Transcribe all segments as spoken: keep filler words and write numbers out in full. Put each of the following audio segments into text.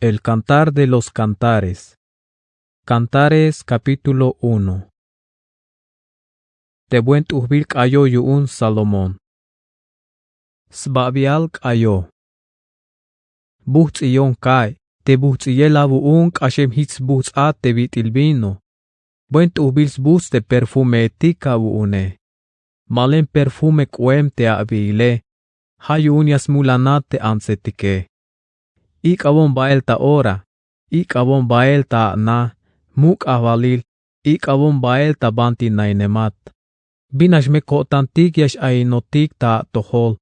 El Cantar de los Cantares. Cantares, capítulo uno. Te buen t'ujbil k'ayo yu'un Salomón. Sbabial k'ayo. Bujts'iyon ka'i, te bujts'iyel awu'un k'axem jich sbujts' a te bit'il vino. Buen t'ujbil sbujts' te perfumeetik awu'une. Malen perfume k'oem te abiile. Ja' yu'un ya smulanat te antsetike. Ik'awon bael ta ora, ik'awon bael ta ana, muk' ajwalil, ik'awon bael ta banti nainemat. Bin nax me ko'tantik ya x-ainotik ta atojol,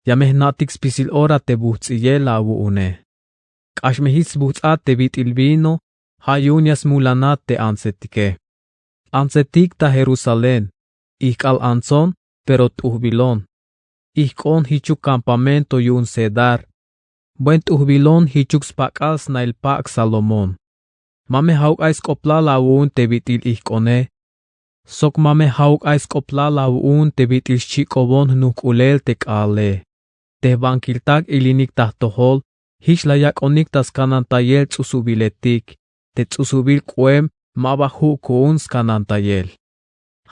ya me jna'tik spisil ora te bujts'iyel awu'une. K'ax me jich sbujts' a te bit'il vino, ja' yu'un ya smulanat te antsetike. Antsetik ta Jerusalén, ijk'al antson, pero t'ujbilon. Ijk'on jichuk campamento yu'un cedar. Buen t'ujbilon jichuk spak'al snail pak' Salomón. Ma me ja'uk ay sk'oplal awu'un te bit'il ijk'one. Sok ma me ja'uk ay sk'oplal awu'un te bit'il xchik'obon jnujk'ulel te k'aale. Te jbankiltak ilinik ta jtojol, jich la yak'onik ta skanantayel ts'usubiletik, te ts'usubil k'oem ma ba ju' ku'un skanantayel.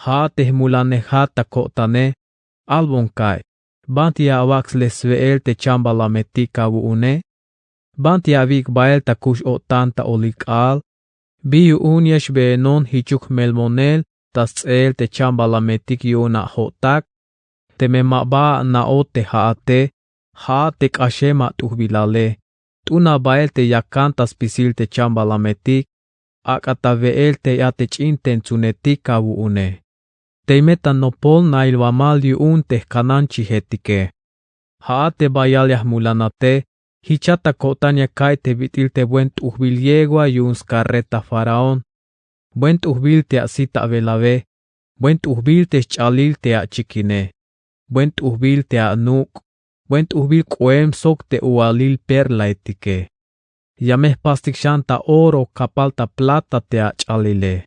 Ja'at te jmulanejat ta ko'tane, albon ka'i, banti ya awak' sle swe'el te chambalametik awu'une. Banti ya awik' bael ta kux-o'tan ta olil k'aal. Bi yu'un ya xbeenon jichuk jmelmonel ta sts'eel te chambalametik yu'un ajo'tak. Teme ma ba ana'ot te ja'ate, ja'at te k'axem at'ujbilale. T'una bael te yakan ta spisil te chambalametik. Ak'a ta we'el tey a te ch'in tentsunetik awu'une. Tey me ta nopol nail wamal yu'un te jkananchijetike. Ja'at te bayal ya jmulanate, jichat ta ko'tan ya ka'iy te bit'il te buen t'ujbil yegua yu'un skarreta faraón. Buen t'ujbil te asit awelawe. Buen t'ujbil te sch'alil te achikine. Buen t'ujbil te anuk'. Buen t'ujbil k'oem sok te uwalil perlaetike. Ya me jpastik xan ta oro kapal ta plata te ach'alile.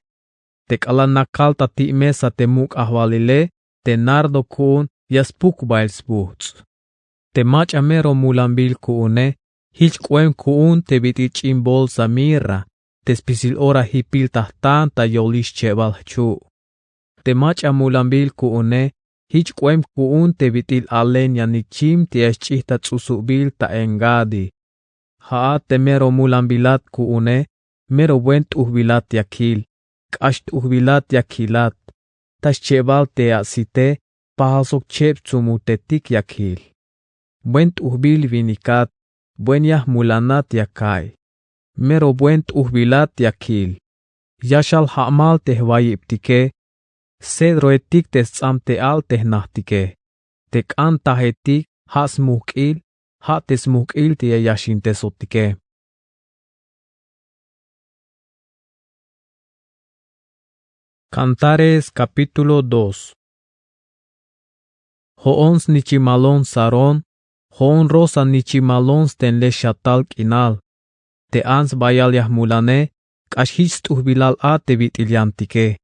Te k'alal nakal ta ti' mesa te muk' ajwalile, te nardo ku'un ya spuk bael sbujts'. Te mach'a mero mulanbil ku'une, jich k'oem ku'un te bit'il ch'in bolsa mirra, te spisil ora jipil ta jtan ta yolil schebal jchu'. Te mach'a mulanbil ku'une, jich k'oem ku'un te bit'il alen ya nichim te ya xch'ij ta ts'usubil ta En-gadi. Ja'at te mero mulanbilat ku'une, mero buen t'ujbilat ya kil, k'ax t'ujbilat ya kilat. Ta schebal te asite, pajal sok cheb tsumutetik ya kil. Buen t'ujbil winikat, buen ya jmulanat ya ka'iy. Mero buen t'ujbilat ya kil. Ya xal ja'mal te jwayibtike. Cedroetik te sts'amte'al te jnajtike. Te k'an tajetik ja' smujk'il, ja' te smujk'il te ya yaxintesotike. Cantares, capítulo dos. Jo'on snichimalon Sarón, jo'on rosa nichimalon stenle xatal k'inal. Te ants bayal ya jmulane, k'ax jich st'ujbilal a te bit'il yantike.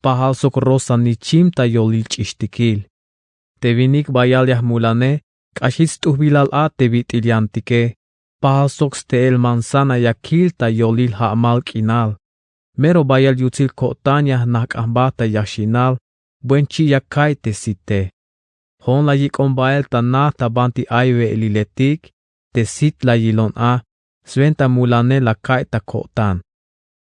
Pajal sok rosa nichim ta yolil ch'ixtikil. Te winik bayal ya jmulane, k'ax jich st'ujbilal a te bit'il yantike. Pajal sok ste'el manzana ya kil ta yolil ja'mal k'inal. Mero bayal yutsil ko'tan ya jnajk'an jba ta yaxinal, buen chi' ya ka'iy te site. Jo'on la yik'on bael ta na ta banti ay we'eliletik, te sit la yilon a, swenta mulane la ka'iy ta ko'tan.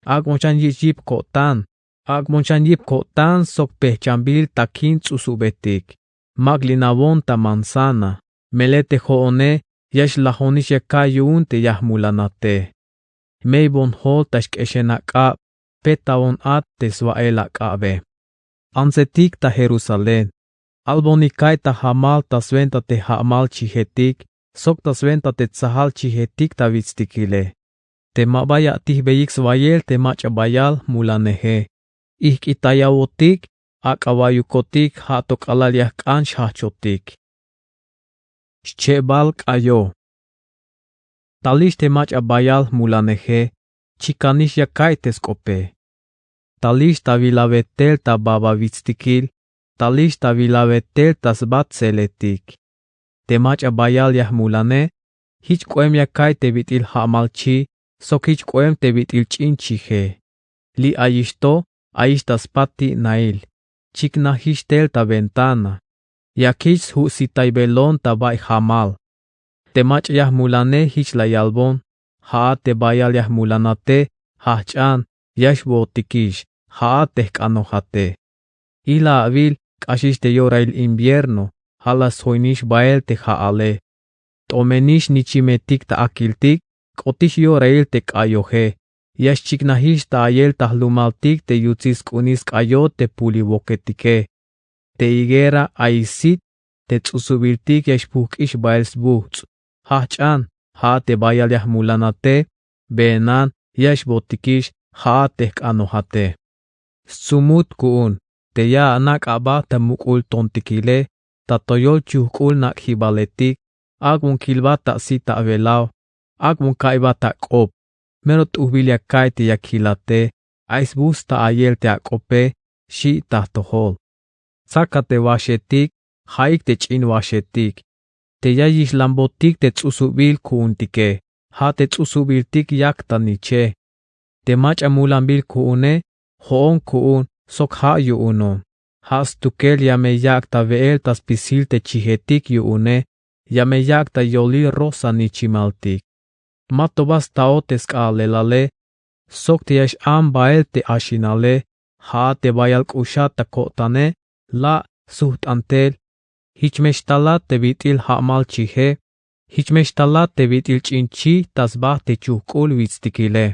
Ak'bon xan yich' yip ko'tan, ak'bon xan yip ko'tan sok pejchambil takin ts'usubetik, mak linawon ta manzana, melel te jo'one ya xlajonix ya ka'iy yu'un te ya jmulanate. Meybon jol ta xk'exen ak'ab, petawon at te swa'el ak'abe. Antsetik ta Jerusalén, albonik ka'iy ta jamal ta swenta te ja'mal chijetik, sok ta swenta te tsajal chijetik ta witstikile. Te ma ba ya atijbeyik swayel te mach'a bayal jmulaneje. Ijk'itayawotik, ak'a wayukotik ja' to k'alal ya jk'an xjajchotik. Xchebal k'ayo. Talix te mach'a bayal jmulaneje, chikanix ya ka'iy te sk'ope. Talix ta wilawe tel ta baba witstikil, talix ta wilawe tel ta sba tseletik. Te mach'a bayal ya jmulane, jich k'oem ya ka'iy te bit'il ja'mal chi, sok jich k'oem te bit'il ch'in chije. Li' ayix to, ayix ta spat ti'nail. Chiknajix tel ta ventana. Yakix sju'-sitaybelon ta bay jamal. Te mach'a ya jmulanej jich la yalbon: Ja'at te bayal ya jmulanate, jajch'an, ya xbootikix, ja'at te jk'anojate. Ila awil, k'axix te yorail invierno, ja' la sjoinix bael te ja'ale. T'omenix nichimetik ta akiltik, k'otix yorail te k'ayoje. Ya xchiknajix ta ayel ta jlumaltik te yutsil sk'unil sk'ayot te puliwoketike. Te higuera ay sit, te ts'usubiltik ya xpujk'ix bael sbujts'. Jajch'an, ja'at te bayal ya jmulanate, veenan, ya xbootikix, ja'at te jk'anojate. Stsumut ku'un te ya anak' aba ta muk'ul tontikile, ta toyol chujk'ul nak'jibaletik. Ak'bon kilbat ta sit awelaw, ak'bon ka'iybat ta k'op. Mero t'ujbil ya ka'iy te ya kilate, ay sbuts' ta ayel te ak'ope, xi' ta jtojol. Tsaka te waxetik, ja'ik te ch'in waxetik. Te ya yixlambotik te ts'usubil ku'untike, ja' te ts'usubiltik yak ta niche. Te mach'a mulanbil ku'une, jo'on ku'un sok ja' yu'unon. Ja' stukel ya me yak' ta we'el ta spisil te chijetik yu'une, ya me yak' ta yolil rosa nichimaltik. Ma to ba staot te sk'aalelale, sok te ya x-an bael te axinale. Ja'at te bayal k'uxat ta ko'tane, la' sujt'an tel. Jich me xtalat te bit'il ja'mal chije, jich me xtalat te bit'il ch'in chij ta sba te chujk'ul witstikile.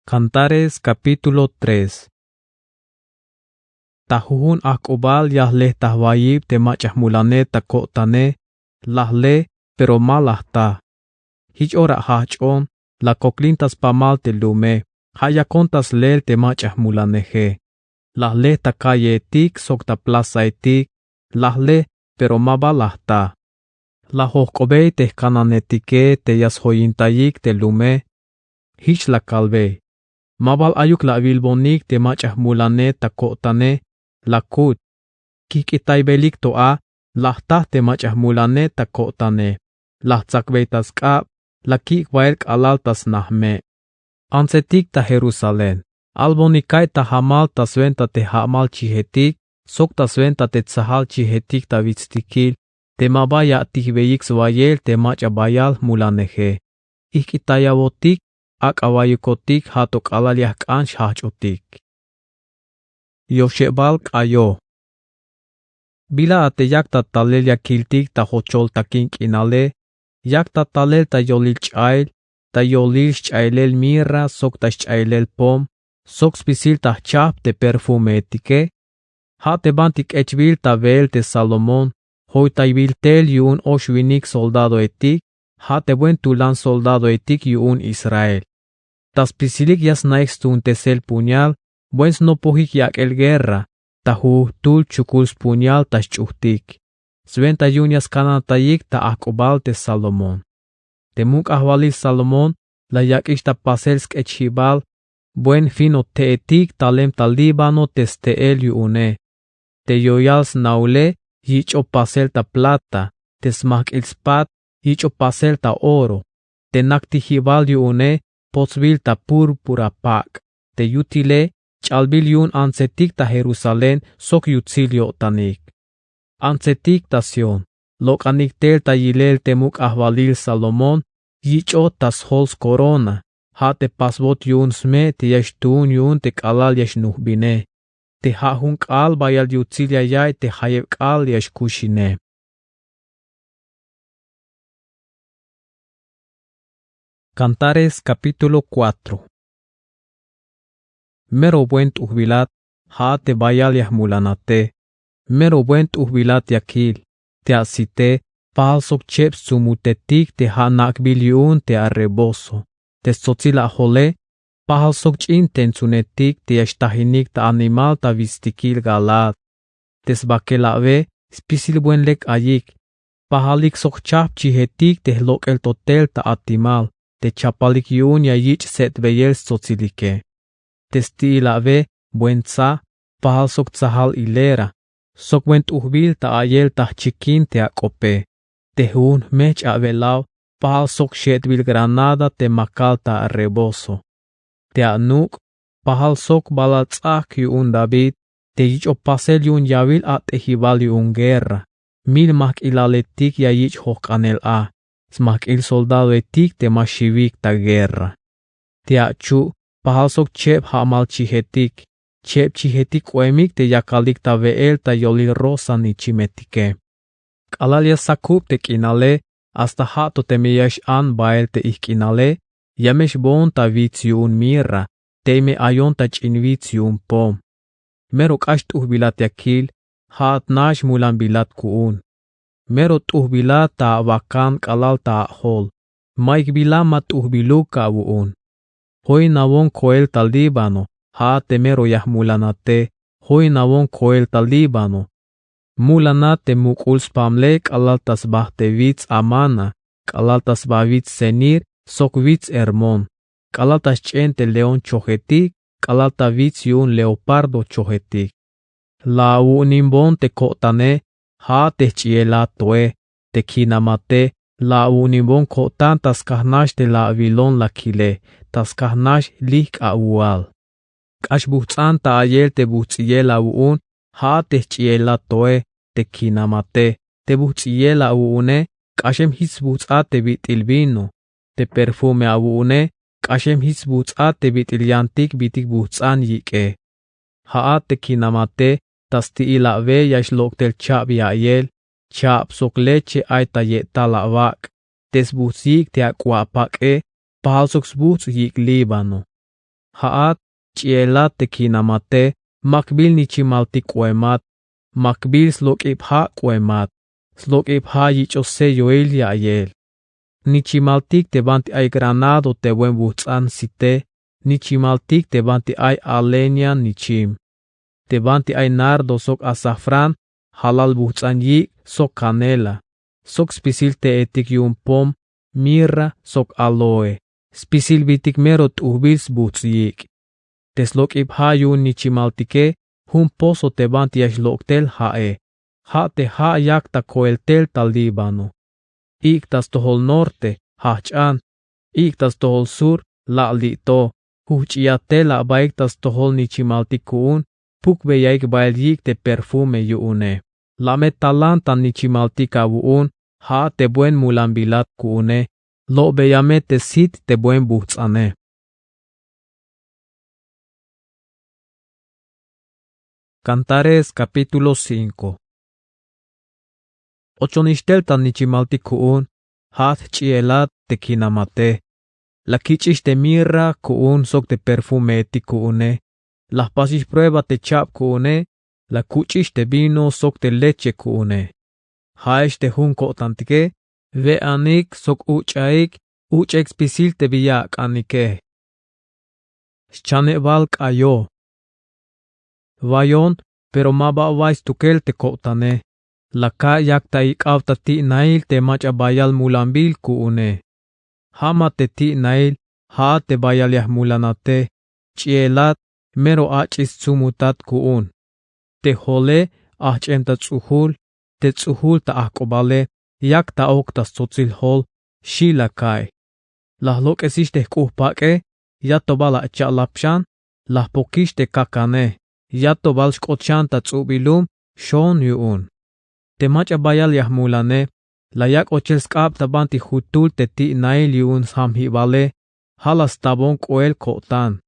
Cantares capítulo tres. Ta jujun ajk'ubal ya jle ta jwayib te mach'a jmulane ta ko'tane, la jle, pero ma la jta. Jich ora jajch'on, la koklin ta spamal te lume, ja' yakon ta sleel te mach'a jmulaneje. La jle ta calleetik sok ta plazaetik, la jle, pero ma ba la jta. La jojk'obey te jkananetike te ya sjoyintayik te lume. Jich la kalbey: Ma bal ayuk la awilbonik te mach'a jmulane ta ko'tane, la kut. Kijk'itaybelik to a, la jta te mach'a jmulane ta ko'tane, la jtsakbey ta sk'ab, la kik' bael k'alal ta sna jme'. Antsetik ta Jerusalén, albonikay ta jamal ta swenta te ja'mal chijetik sok ta swenta te tsajal chijetik ta witstikil, te ma ba ya atijbeyik swayel te mach'a bayal jmulaneje. Ijk'itayawotik, ak'a wayukotik, ja' to k'alal ya jk'an xjajch'otik. Yoxebal k'ayo. Bila a te yak ta talel ya kiltik ta jochol takin k'inale, yak ta talel ta yolil ch'ayl, ta yolil xch'aylel mirra sok ta xch'aylel pom, sok spisil ta jchajp te perfumeetike. Ja' te banti k'echbil ta weel te Salomón, joytaybil tel yu'un ox winik soldadoetik, ja' te buen tulan soldadoetik yu'un Israel. Ta spisilik ya sna'ik stuuntesel puñal, buen snopojik yak'el guerra, ta jujujtul chukul spuñal ta xch'ujtik. Swenta yu'un ya skanantayik ta ajk'ubal te Salomón. Te muk' ajwalil Salomón la yak'ix ta pasel sk'echjibal buen fino te'etik talem ta Líbano te ste'el yu'une. Te yoyal sna'ule yich'o pasel ta plata, te smajk'il spat yich'o pasel ta oro, te naktijibal yu'une potsbil ta púrpura pak', te yutile ch'albil yu'un antsetik ta Jerusalén sok yutsil yo'tanik. Antsetik ta Sión, lok'anik tel ta yilel te muk' ajwalil Salomón, yich'ot ta sjol skorona, ja' te pasbot yu'un sme' te ya xtuun yu'un te k'alal ya xnujbine, te ja' jun k'aal bayal yutsil ya ya'iy te jayeb k'aal ya xkuxine. Cantares capítulo cuatro. Mero buen t'ujbilat, ja'at te bayal ya jmulanate. Mero buen t'ujbilat ya kil, te asite, pajal sok cheb stsumutetik te ja' nak'bil yu'un te arrebozo, te stsotsil ajole, pajal sok ch'in tentsunetik te ya xtajinik ta animal ta witstikil Galaad. Te sbakel awe, spisil buen lek ayik, pajalik sok jchajp chijetik te jlok'el to tel ta atimal, te chapalik yu'un ya yich' set'beyel stsotzilike. Te sti'il awe, buen tsa, pajal sok tsajal hilera, sok buen t'ujbil ta a'yel ta jchikin te ak'ope. Te jujun jmejch' awelaw pajal sok xe'tbil granada te makal ta arebozo. Te anuk' pajal sok balal ts'ajk' yu'un David te yich'oj pasel yu'un yawil at'ejibal yu'un guerra. Mil majk'ilaletik ya yich' jojk'anel a, smajk'il soldadoetik te ma xiwik ta guerra. Te achu' pajal sok cheb ja'mal chijetik, cheb chijetik k'oemik te yakalik ta we'el ta yolil rosa nichimetike. K'alal ya sakub te k'inale, hasta ja' to teme ya x-an bael te ijk'inale, ya me xboon ta wits yu'un mirra tey me ayon ta ch'in wits yu'un pom. Mero k'ax t'ujbilat ya kil, ja'at nax mulanbilat ku'un. Mero t'ujbilat ta awakan k'alal ta ajol. Mayuk bila ma t'ujbiluk awu'un. Joinawon koel ta Líbano, ja'at te mero ya jmulanate, joinawon koel ta Líbano. Mulanat te muk'ul spamle k'alal ta sba te wits Amana, k'alal ta sba wits Senir sok wits Hermón, k'alal ta sch'en te león chojetik, k'alal ta wits yu'un leopardo chojetik. La awu'unimboon te ko'tane, ja'at te jch'ielat toe, te kinamate, la awu'unimboon ko'tan ta skaj nax te la awilon la kile, ta skaj nax lijk'awu'al. K'ax bujts'an ta a'yel te bujts'iyel awu'un, ja'at te jch'ielat toe, te kinamate, te bujts'iyel awu'une, k'axem jich sbujts'a te bit'il vino, te perfume awu'une, k'axem jich sbujts'a te bit'il yantik bitik bujts'an yik'e. Ja'at te kinamate, ta sti'il awe ya xlok' tel chab ya'yel, chab sok leche ay ta ye'tal awak', te sbujts' yik' te ak'u apak'e, pajal sok sbujts' yik' Líbano. Ja'at, ch'ielat te kinamate, makbil nichimaltik k'oemat, makbil slok'ib ja' k'oemat, slok'ib ja' yich'oj selloil ya'yel. Nichimaltik te banti ay granado te buen bujts'an site, nichimaltik te banti ay alenia nichim, te banti ay nardo sok azafrán, jalal bujts'an yik' sok canela, sok spisil te'etik yu'un pom, mirra sok áloe, spisil bitik mero t'ujbil sbujts' yik'. Te slok'ib ja' yu'un nichimaltike, jun pozo te banti ya xlok' tel ja'e, ja' te ja' yak ta koel tel ta Líbano. Ik' ta stojol norte, jajch'an, ik' ta stojol sur, la' li' to, jujch'iyat tel abaik ta stojol nichimaltik ku'un, pukbeyaik bael yik' te perfume yu'une. La' me talan ta nichimaltik awu'un, ja'at te buen mulanbilat ku'une, lo'beya me te sit te buen bujts'ane. Cantares capítulo cinco. Ochonix tel ta nichimaltik ku'un, ja'at jch'ielat te kinamate. La kich'ix te mirra ku'un sok te perfumeetik ku'une. La jpasix prueba te chab ku'une, la kuch'ix te vino sok te leche ku'une. Ja'ex te jun ko'tantike, we'anik sok uch'aik, uch'aik spisil te bi ya ak'anike. Xchanebal k'ayo. Wayon, pero ma ba way stukel te ko'tane. La ka'iy yak ta ik'aw ta ti'nail te mach'a bayal mulanbil ku'une. Ja' ma te ti'nail, ja'at te bayal ya jmulanate, ch'ielat, mero ach'ix stsumutat ku'un. Te jole, ajch'em ta ts'ujul, te ts'ujul ta ajk'obale, yak ta ok ta stsotsil jol, xi' la ka'iy. La jlok'esix te jk'u jpak'e, ya to bal acha'lap xan, la jpokix te kakane, ya to bal xk'ot xan ta ts'ubil lum, xoon yu'un. Te mach'a bayal ya jmulane, la yak' ochel sk'ab ta banti jutul te ti'nail yu'un sjamjibale, ja' la stabon k'oel ko'tan.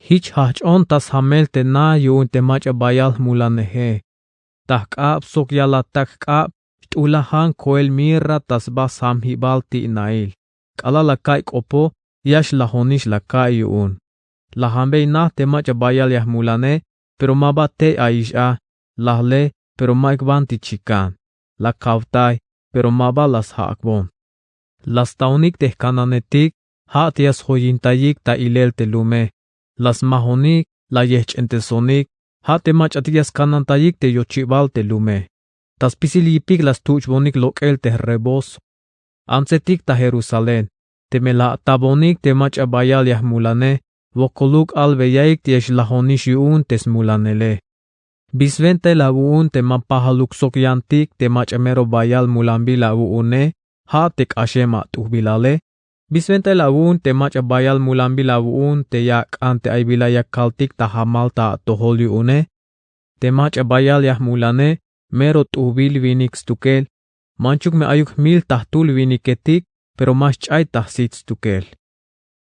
Jich jajch'on ta sjamel te na yu'un te mach'a bayal jmulaneje. Ta jk'ab sok yalatak jk'ab xt'ulajan koel mirra ta sba sjamjibal ti'nail. K'alal la ka'iy k'opo, ya xlajonix la ka'iy yu'un. La jambey na te mach'a bayal ya jmulane, pero ma ba tey ayix a, la jle, pero mayuk banti chikan. La kawtay, pero ma ba la sjak'bon. La staonik te jkananetik, ja' te ya sjoyintayik ta ilel te lume. La smajonik, la yejch'entesonik, ja' te mach'atik ya skanantayik te yochibal te lume. Ta spisil yipik la stuch'bonik lok'el te jrebozo. Antsetik ta Jerusalén, teme la atabonik te mach'a bayal ya jmulane, wokoluk albeyaik te ya xlajonix yu'un te smulanele. Bisbentail awu'un te ma pajaluk sok yantik te mach'a mero bayal mulanbil awu'une, ja' te k'axem at'ujbilale. Bisbentail awu'un te mach'a bayal mulanbil awu'un te ya ak'an te ay bila ya kaltik ta jamal ta atojol yu'une. Te mach'a bayal ya jmulane mero t'ujbil winik stukel. Manchuk me ayuk jmil ta jtul winiketik, pero ma xch'ay ta jsit stukel.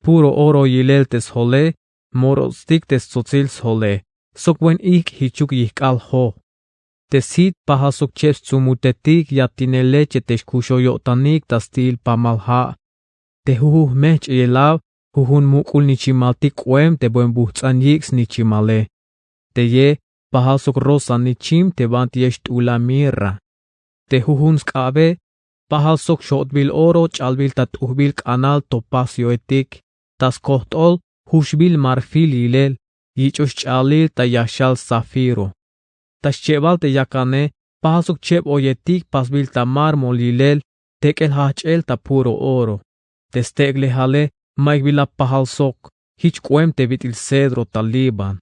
Puro oro yilel te sjole, morots'tik te stsotsil sjole, sok buen ijk' jichuk yijk'al joj. Te sit pajal sok cheb stsumutetik yatinel leche te xkuxoj yo'tanik ta sti'il pamal ja'. Te jujun jmejch'eyelaw, jujun muk'ul nichimaltik k'oem te buen bujts'an yik' snichimale. Te ye, pajal sok rosa nichim te banti ya xt'ula mirra. Te jujun sk'abe, pajal sok xot'bil oro ch'albil ta t'ujbil k'anal topasioetik, ta skojt'ol juxbil marfil yilel, yich'ox ch'alil ta yaxal zafiro. Ta xchebal te yakane, pajal sok cheb oyetik pasbil ta mármol yilel, tek'el jajch'el ta puro oro. Te stek'lejale ma'yuk bila pajal sok, jich k'oem te bit'il cedro ta Líban.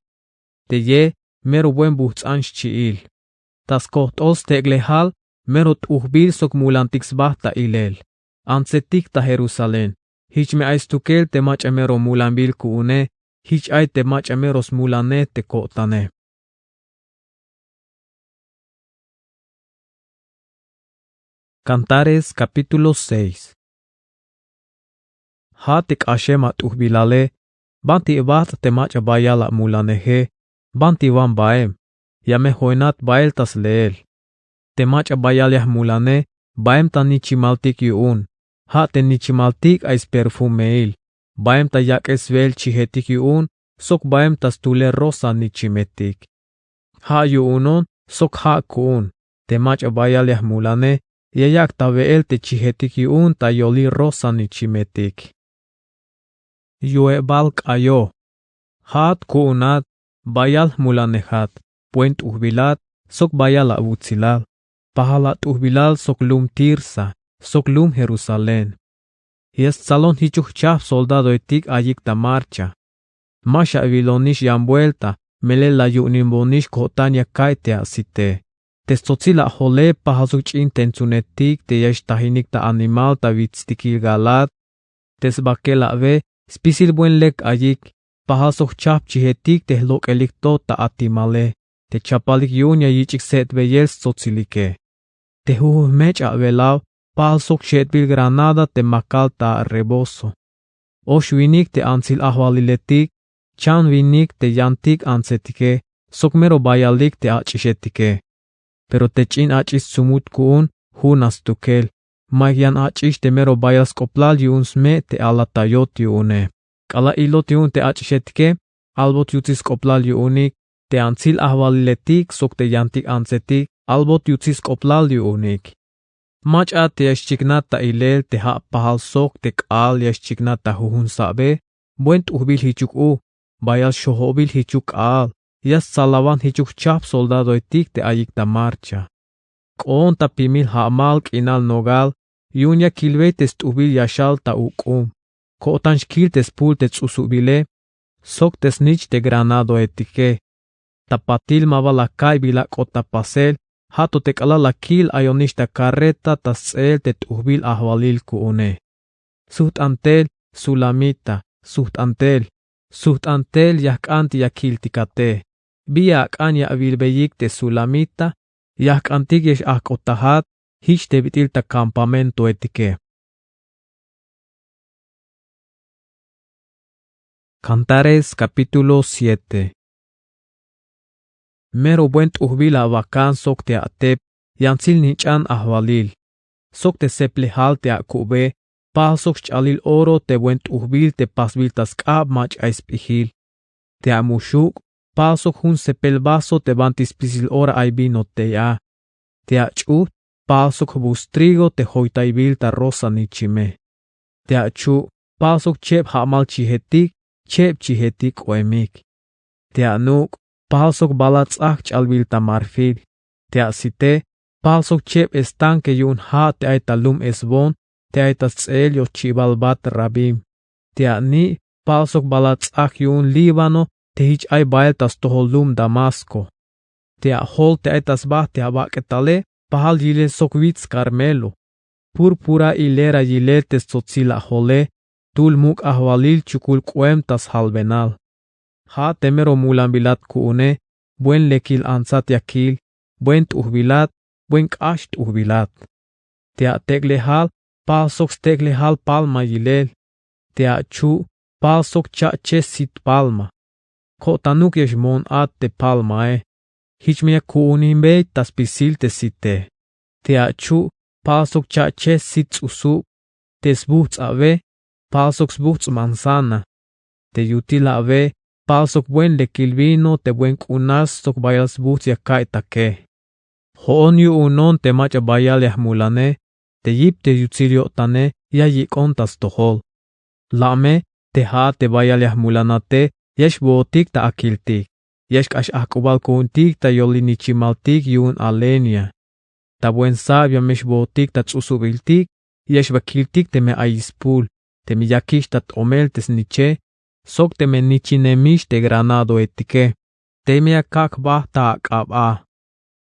Te ye, mero buen bujts'an xchi'il. Ta skojt'ol stek'lejal, mero t'ujbil sok mulantik sba ta ilel. Antsetik ta Jerusalén, jich me ay stukel te mach'a mero mulanbil ku'une, jich ay te mach'a mero smulane te ko'tane. Cantares capítulo seis. Ja' te k'axem at'ujbilale, banti bajt' te mach'a bayal amulaneje, banti wan baem, ya me joinat bael ta sleel. Te mach'a bayal ya jmulane, baem ta nichimaltik yu'un, ja' te nichimaltik ay sperfumeil, baem ta yak'el swe'el chijetik yu'un, sok baem ta stulel rosa nichimetik. Ja' yu'unon sok ja' ku'un, te mach'a bayal ya jmulane, ya yak' ta we'el te chijetik yu'un ta yolil rosa nichimetik. Yu'ebal k'ayo. Ja'at ku'unat, bayal jmulanejat, buen t'ujbilat, sok bayal awutsilal, pajal at'ujbilal sok lum Tirsa, sok lum Jerusalén. Ya stsalon jichuk jchajp soldadoetik ayik ta marcha. Ma xawilonix yan vuelta, melel la yu'ninbonix ko'tan ya ka'iy te asite. Te stsotsil ajole pajal sok ch'in tentsunetik te ya xtajinik ta animal ta witstikil Galaad. Te sbakel awe spisil buen lek ayik, pajal sok jchajp chijetik te jlok'elik to ta atimale, te chapalik yu'un ya yich'ik set'beyel stsotsilike. Te jujun jmech'a awelaw, pajal sok xe'tbil granada te makal ta rebozo. Ox winik te antsil ajwaliletik, chan winik te yantik antsetike, sok mero bayalik te ach'ixetike. Pero te ch'in ach'ix stsumut ku'un, jun a stukel, ma'yuk yan ach'ix te mero bayal sk'oplal yu'un sme' te alatayot yu'une. K'alal ilot yu'un te ach'ixetike, albot yutsil sk'oplal yu'unik, te antsil ajwaliletik sok te yantik antsetik, albot yutsil sk'oplal yu'unik. Mach'a te ya xchiknat ta ilel te ja' pajal sok te k'aal ya xchiknat ta jujun sabe, buen t'ujbil jichuk u, bayal xojobil jichuk k'aal, ya stsalawan jichuk jchajp soldadoetik te ayik ta marcha. K'oon ta pimil ja'mal k'inal nogal, yu'un ya kilbey te st'ujbil yaxal ta uk'um. Ko'tan xkil te spul te ts'usubile, sok te snich te granadoetike. Ta patil ma ba la ka'iy bila k'ot ta pasel, ja' to te k'alal la kil ayonix ta karreta ta sts'eel te t'ujbil ajwalil ku'une. Sujt'an tel, sulamita, sujt'an tel, sujt'an tel ya jk'an te ya kiltikate. Bi ya ak'an ya awilbeyik te sulamita, ya jk'antik ya x-ajk'otajat, jich te bit'il ta campamentoetike. Cantares capítulo siete. Mero buen t'ujbil awakan sok te atep, yantsil nich'an ajwalil. Sok te seplejal te akube, pajal sok xch'alil oro te buen t'ujbil te pasbil ta sk'ab mach'a ay sp'ijil. Te amuxuk', pajal sok jun sepel vaso te banti spisil ora ay vino tey a. Te ach'ujt, pajal sok jbus trigo te joytaybil ta rosa nichime. Te achu', pajal sok cheb ja'mal chijetik, cheb chijetik k'oemik. Te anuk', pajal sok balat ts'ajk ch'albil ta marfil. Te asite, pajal sok cheb estanque yu'un ja' te ay ta lum Hesbón, te ay ta sts'eel yochi'balbat Rabim. Te ani', pajal sok balat ts'ajk yu'un Líbano, te jich ay bael ta stojol lum Damasco. Te ajol te ay ta sba te abak'etale pajal yilel sok wits karmelo. Purpura hilera yilel te stsotsil ajole, jtul muk' ajwalil chukul k'oem ta sjalbenal. Ja' te mero mulanbilat ku'une, buen lekil antsat ya kil, buen t'ujbilat, buen k'ax t'ujbilat. Te atek'lejal pajal sok stek'lejal palma yilel. Te achu' pajal sok cha'che sit palma. Ko'tanuk ya xmoon at te palmae. Jich me ya ku'uninbey ta spisil te site. Te achu' pajal sok cha'che sit ts'usub. Te sbujts' awe pajal sok sbujts' manzana. Te yutil awe pajal sok buen lekil vino te buen k'unas sok bayal sbujts' ya ka'iytake. Jo'on yu'unon te mach'a bayal ya jmulane, te yip te yutsil yo'tane ya yik'on ta stojol. La' me te ja'at te bayal ya jmulanate ya xbootik ta akiltik, ya xk'ax ajk'ubal ku'untik ta yolil nichimaltik yu'un alenia. Ta buen sab ya me xbootik ta ts'usubiltik, ya xba kiltik teme ay spul, teme yakix ta t'omel te sniche, sok teme nichinemix te granadoetike. Tey me ya kak' jba ta ak'ab a.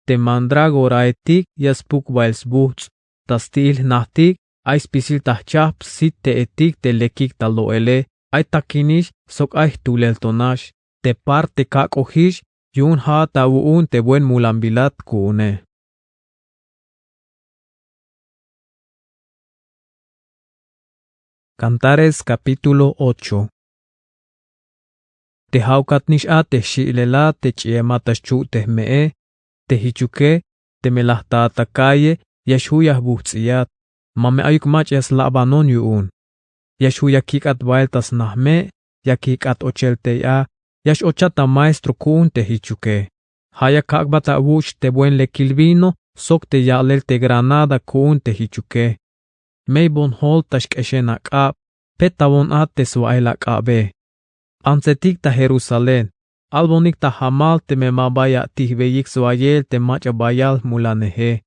Te mandrágoraetik ya spuk bael sbujts'. Ta sti'il jnajtik ay spisil ta jchajp sit te'etik te lekik ta lo'ele, ay takinix sok ay jtulel to nax. Te parte kak'ojix yu'un ja'at awu'un te buen mulanbilat ku'une. Cantares capítulo ocho. Te ja'ukat nix a te jxi'lelat te ch'iemat ta xchu' te jme'e, te jichuke teme la jtaat ta kalle ya xju' ya jbujts'iyat, ma me ayuk mach'a ya slabanon yu'un. Ya xju' ya kik'at bael ta sna jme', ya kik'at ochel tey a, ya x-ochat ta maestro ku'un te jichuke. Ja' ya kak'bat awuch' te buen lekil vino sok te ya'lel te granada ku'un te jichuke. Meybon jol ta xk'exen ak'ab, petawon at te swa'el ak'abe. Antsetik ta Jerusalén, albonik ta jamal teme ma bay atijbeyik swayel te mach'a bayal jmulaneje.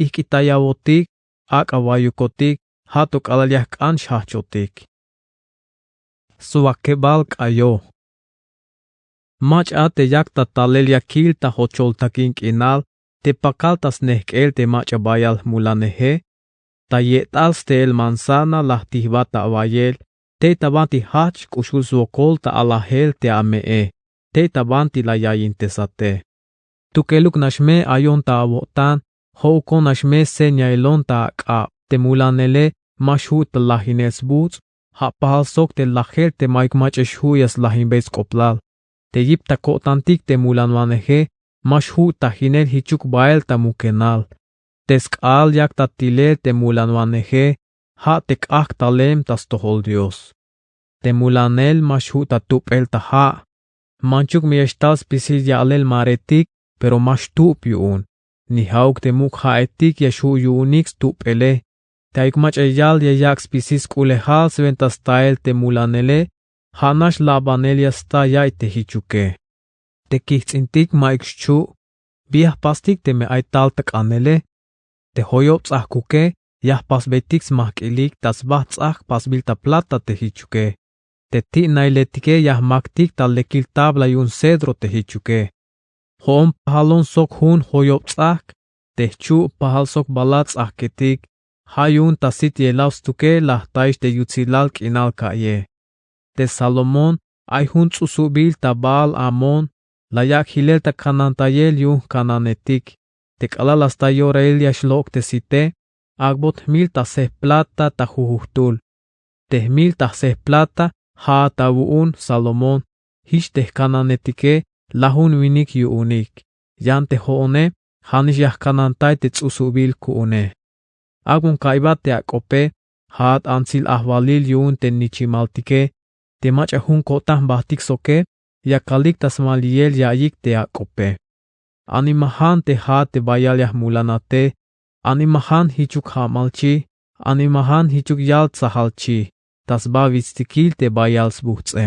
Ijk'itayawotik, ak'a wayukotik, ja' to k'alal ya jk'an xjajchotik. Swakebal k'ayoj. Mach'a a te yak ta talel ya kil ta jochol takin k'inal te pakal ta snejk'el te mach'a bayal jmulaneje. Ta ye'tal ste'el manzana la jtijbat ta awayel, tey ta banti jajch xk'uxul swokol ta alajel te ame'e, tey ta banti la yayintesate. Tukeluk nax me ayon ta awo'tan, jo'ukon nax me señailon ta ak'ab. Te mulanele ma xju' ta lajinel sbujts', ja' pajal sok te lajel te mayuk mach'a xju' ya slajinbey sk'oplal. Te yip ta ko'tantik te mulanwaneje ma xju' tajinel jichuk bael ta mukenal. Te sk'aal yak ta tilel te mulanwaneje, ja' te k'ajk' talem ta stojol Dios. Te mulanel ma xju' ta tup'el ta ja'. Manchuk me ya xtal spisil ya'lel maretik, pero ma xtup' yu'un. Ni ja'uk te muk' ja'etik ya xju' yu'unik stup'ele. Te ayuk mach'a yal ya yak' spisil sk'ulejal swenta stael te mulanele, ja' nax labanel ya sta ya'iy te jichuke. Te kijts'intik ma'yuk xchu', bi ya jpastik teme ay tal ta k'anele. Te joyob ts'ajkuke ya jpasbeytik smajk'ilik ta sba jts'ajk' pasbil ta plata te jichuke. Te ti'nailetike ya jmaktik ta lekil tabla yu'un cedro te jichuke. Jo'on pajalon sok jun joyob ts'ajk', te jchu' pajal sok balat ts'ajketik, ja' yu'un ta sit yelaw stukel la jtaix te yutsilal k'inal ka'ye. Te Salomón ay jun ts'usubil ta Baal-Hamón, la yak' jilel ta kanantayel yu'un jkananetik. Te k'alal la sta yorail ya xlok' te site, ak'bot jmil ta sje plata ta jujujtul. Te jmil ta sje plata ja'at awu'un Salomón, jich te jkananetike lajun winik yu'unik. Yan te jo'one, ja'nix ya jkanantay te ts'usubil ku'une. Ak'bon ka'iybat te ak'ope, ja'at antsil ajwalil yu'un te nichimaltike, te mach'a jun ko'tan jbajtik soke, yakalik ta smaliyel ya'iyik te ak'ope. Animajan te ja'at te bayal ya jmulanate, animajan jichuk ja'malchi, animajan jichuk yal tsajalchi, ta sba witstikil te bayal sbujts'e.